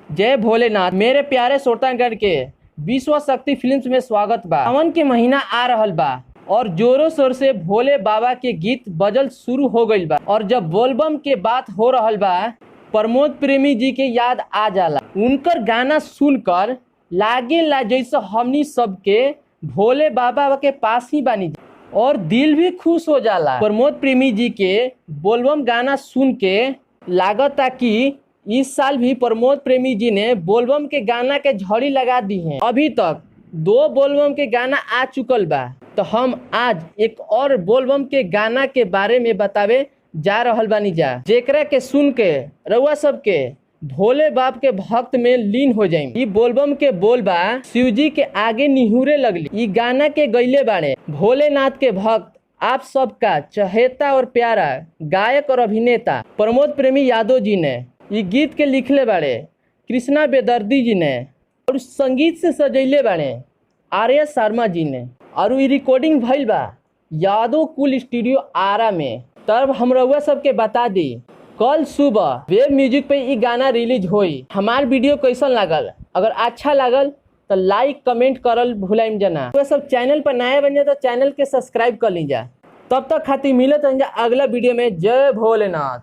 जय भोलेनाथ। मेरे प्यारे श्रोतागण के विश्व शक्ति फिल्म्स में स्वागत बा। सावन के महीना आ रहल बा और जोरों शोर से भोले बाबा के गीत बजल शुरू हो गईल बा। और जब बोलबम के बात हो रहल बा, प्रमोद प्रेमी जी के याद आ जाला। उनकर गाना सुनकर लागेला जैसे हमनी सबके भोले बाबा के पास ही बानी और दिल भी खुश हो जाला। प्रमोद प्रेमी जी के बोलबम गाना सुन के लागता कि इस साल भी प्रमोद प्रेमी जी ने बोलबम के गाना के झड़ी लगा दी है। अभी तक 2 बोलबम के गाना आ चुकल बा, तो हम आज एक और बोलबम के गाना के बारे में बतावे जा रहल बानी जा, जेकरा के सुन के रउआ सबके भोले बाप के भक्त में लीन हो जाई। ई बोलबम के बोल बा शिवजी के आगे निहुरे लगली। ई गाना के गईले बाड़े भोलेनाथ के भक्त आप सबका चहेता और प्यारा गायक और अभिनेता प्रमोद प्रेमी यादव जी ने ई गीत के लिखले बाड़े कृष्णा बेदर्दी जी ने और संगीत से सजैले बाड़े आर्य शर्मा जी ने और ई रिकॉर्डिंग भइल बा यादव कुल स्टूडियो आरा में। तब हम रउआ सबके बता दी कल सुबह वेब म्यूजिक पे ई गाना रिलीज होई। हमार वीडियो कैसन लागल? अगर अच्छा लागल तो लाइक कमेंट करल भुलाइम जना। रउआ सब चैनल पर नया बन जाए तो चैनल के सब्सक्राइब कर ली जा। तब तक खातिर मिलत रहिन जा अगला वीडियो में। जय भोलेनाथ।